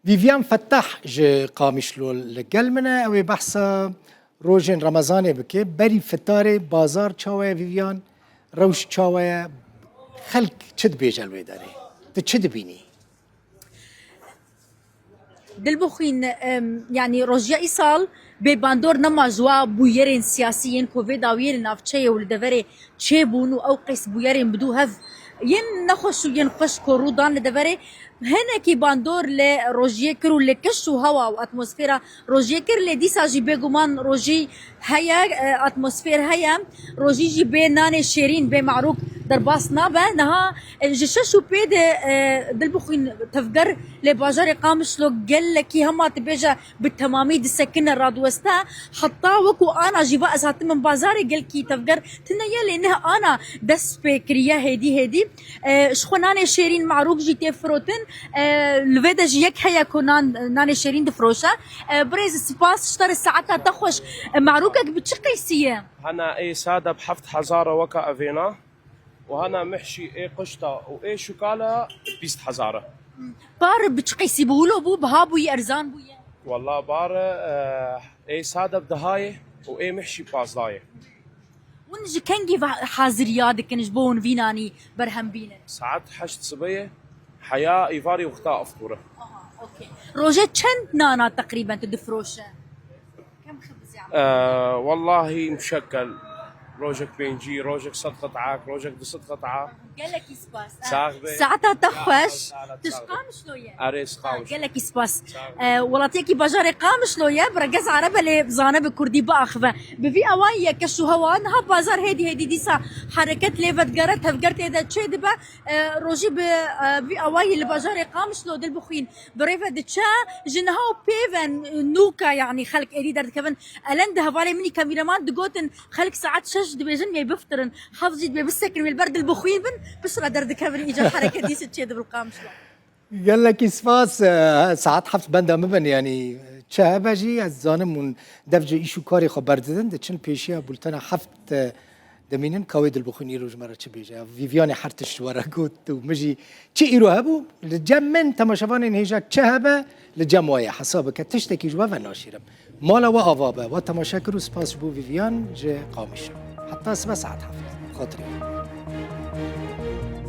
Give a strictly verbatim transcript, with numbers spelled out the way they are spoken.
Vîviyan Fetah ji Qamişlo li gel min e. Ew ê behsa rojên Remezanê bike. Berî fitarê bazar çawa ye Vîviyan? Rewş çawa ye? Xelk çi dibêje li wê derê? Tu çi dibînî? Dilbixwîn, em, yanî rojiya îsal bê bandor nema ji wa bûyerên siyasî yên ku vê dawiyê li navçeyê û li deverê çêbûn û ew qeys bûyerên bi dû hev yên nexweş û yên xweş ku rû dan li deverê, hinekî bandor li rojiyê kir û li keş û hewa û atmosfera rojiyê kir, lê dîsa jî bêguman rojî heye, e, atmosfêr heye. Rojî jî bê nanê şêrîn, bê marûk derbas nabe. Niha, e, ji şeş û pê de, e, Dilbixwîn Tevger lê bajarê Qamişlo gelekî hema dibêje bi temamî disekine radiweste. Heta wekû ana jî va ez hatime bazarê gelkî tevger tune ye, lê nih ana dest pê kiriye hêdî hêdî. E, ji xwe nanê şêrîn marûk jî tê firotin. E, li vê de jî yek heye ku nan, nanê şêrîn difiroşe. E, birêz spas ji te re, saeta te xweş. E, marûkek bi çi qeysî ye? Hana ê sade bi heft hezar e weke evêna û hana mihşî ê quşta û ê şukala bi bîst hezar e. Bar bi çi qeysî bû? Wilo bû, biha bûyî, erzan bûye? Walla bar e, ê sade bi dihayê û ê mihşî pazdayê. Hûn ji kengî ve haziriya dikin ji bo hûn vî nanî berhem bînin? Saet heşt sibê ye, heya îvarî wexta iftûr e. Rojê çend nana teqrîben tu difiroşe? Kem xibz yani? Ee, wallahî muşekkel. Rojek pêncî, rojek sed qit'ak, rojek du sed qit'a. Gelekî spas. Sax be. Saeta te xweş. Tu ji Qamişlo ye? Erê, ji Qamişlo. Gelekî spas. Welatiyekî bajarê Qamişlo ye, bi regez erebe lê zane bi kurdî biaxive. Bi vî awayî ye keş û hewa. Niha bazar hêdî hêdî dîsa hereket lê vedigere, tevger tê de çê dibe. E, rojî bi, e, vî awayî li bajarê Qamişlo Dilbixwîn bi rê ve diçe. Ji niha û pê ve nûka, yanî xelk êdî derdikevin. Elen di hevalê min î kamîreman digotin, xelk saet şeş dibêjin wê biftirin, heft jî dibê bisekin wê li ber Dilbixwîn bin, piştre derdikevin îcar hereketî çê dibe li Qamişlo. Gelekî spas, e, saet heft benda min bin, yanî çi hebe jî ez dizanim hûn dev ji îş û karê xwe berdidin, diçin pêşiya bultena heft, e, dimînin ka wê Dilbixwîn îro ji me re çi bêje. Vîviyanê her tişt ji we re got û min jî çi îro hebû, li cem min temaşevanên hêja çi hebe, li cem we ye. Hesab bike tiştekî ji we venaşîrim. Mala we ava be. We temaşe kir û spas ji bo Vîviyan ji Qamişlo. Heta sibe saet heft. Xatirê.